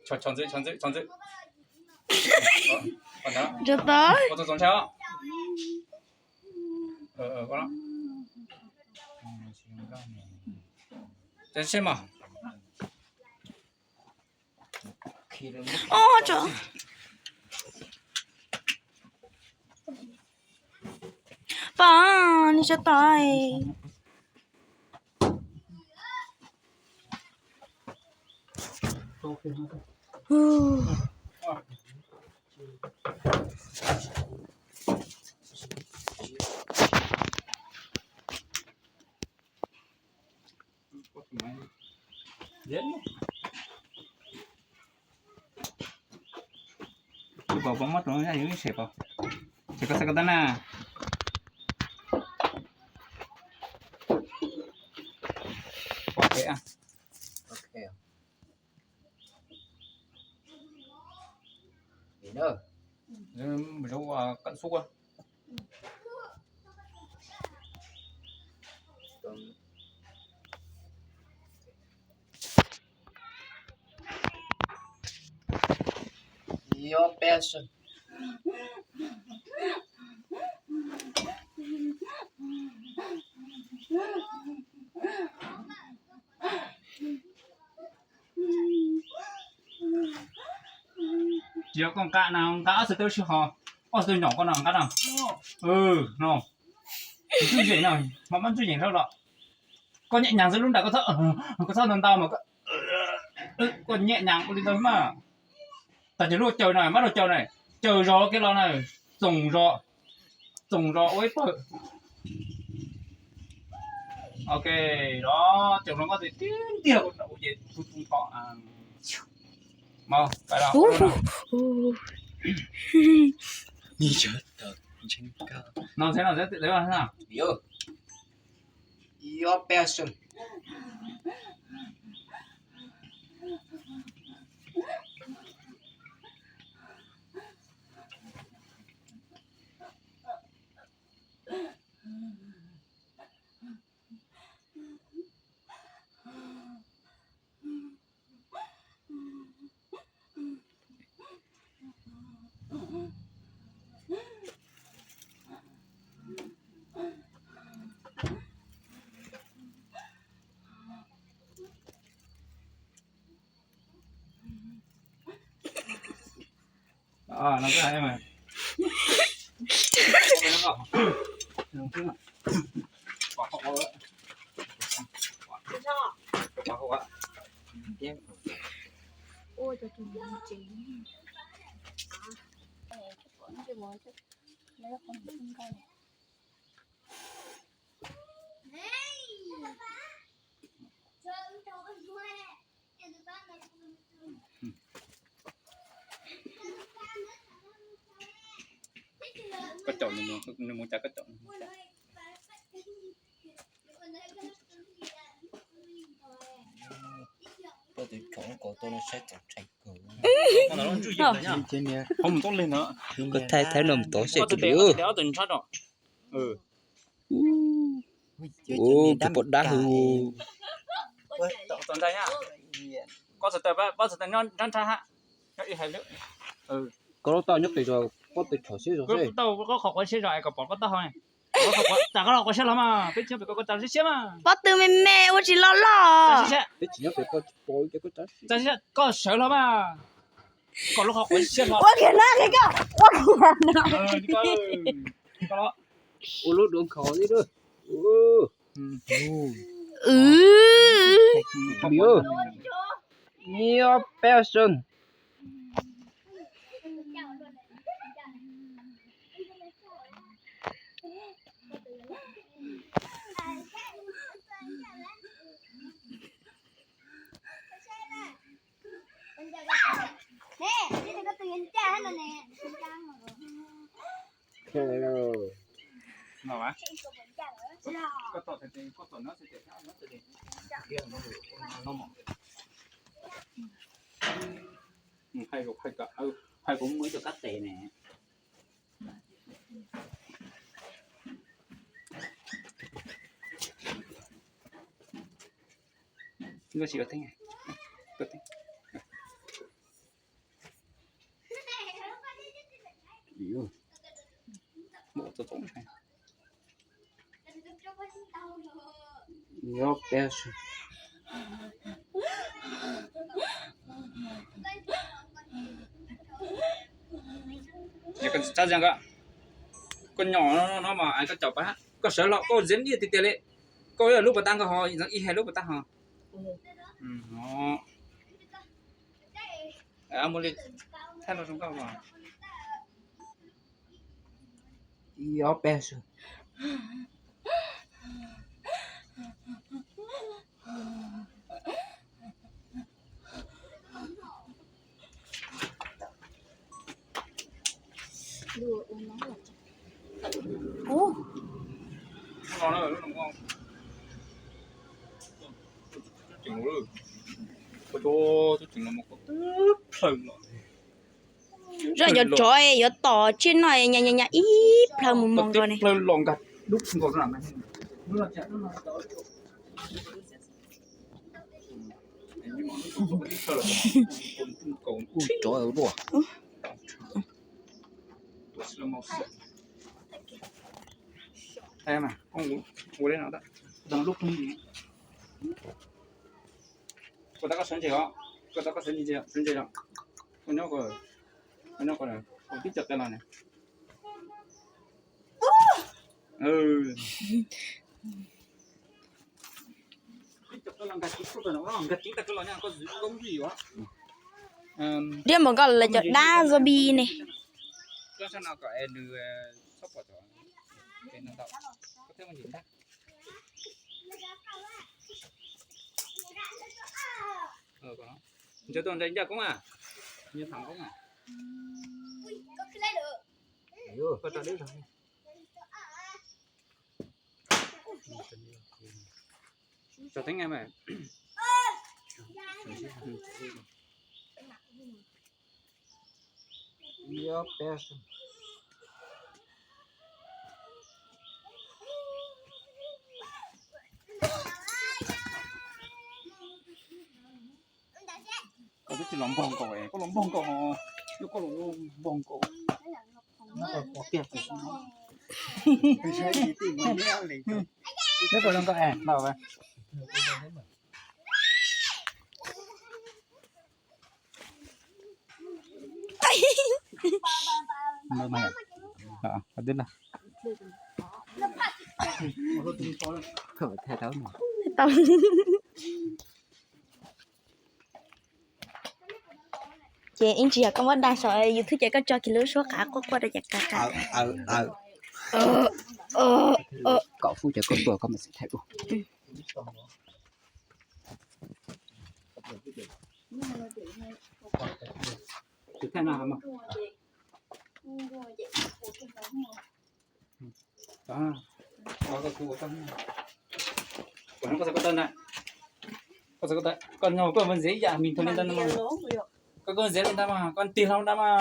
Tso ntxwv, tso ntxwv, tso ntxwv. Ua tus txaus ntshai os. Seb mas. Pom, nws tso tod. Pom pom muab tus no yog ib sem pom, ces koj xav koj tab na. Pom pem. Zoo ua kawm xub ua. Your passion. Tsis yog koj nqa na, nqa ob txhais tes sib ho, ob txhais tes nyom koj no nqa no. No, ntxwj yeem no, mas muab ntxwj yeem rau los. Koj nyem nyas xwb lub nram koj txhob, koj txhob ntau ntau mas koj nyem nyas ua li ntawd mas. Tag ces lub caws na, mab rau caws na, caws zog kev los na, txoom zog, txoom zog ua ib pawg. Ok, los caws zog koj tiag tiag ces tu tu tho. Mas pais los no. No, no, no. Your passion. Koj caum nws, nws mus cas koj caum nws mus cas. Koj tus tshov ko tuaj no saib txaus ntshai kawg. Ho mus tau li no. Koj thaij thaij no mus tod seb. Ob tug ntshab rau. Tus pom dab hwv. Koj txhais tes nyob nrab nrab hab. Koj lub taub nyob qis zog, pob tw tshov siab zog seb. Koj qhov quav siab zog es kom pom koj taub hau. Tsam koj los quav siab hlo mas, peb tsis nyob pem koj, koj tsa siab siab mas. Pob tw me me ua tsis loj loj. Peb tsis nyob pem koj, koj tsa siab. Koj sawv hlo mas. Koj lub qhov quav siab hlo. Ua kiag no, ua kiag no. Ua lub duav nkhaus li. Your passion. Hais kuv muaj ib co kab tes ne. Koj tsis ua teeb, ua teeb. peb. Koj txhob, koj nyom no mas koj caum pab, koj sawv los koj ntxiv tiag tiag li, koj ib lub pas tag koj ho ib hais lub pas tag ho. Ib ob peb. Zoj cov tsov yuav tom tsiaj no nyas nyas nyas ib plhaw mus mos nkaus ne. Tsov ua luaj. Ua tab koj sawv ntses os, ua tab koj sawv ntses os, ua nyob, ua nyob, ua tib co qe los ne. Diab npaum nkaus lawv cov dab zombie ne. Koj twb tsis los npog nkaus, koj los npog nkaus, koj los npog nkaus. Neb puas los nkaus es los. Ces ib ntsis yog koj muab dag saum YouTube ces koj tso kiag lub suab qav quaj quaj rau ces qav qav. Kom fub ces koj tuaj koj mam xav thaij ua. Koj nyuag koj ntxiv ib yam mis thaum li ntawd no, koj koj ntxiv li ntawd mas koj tig hlo ntawd mas.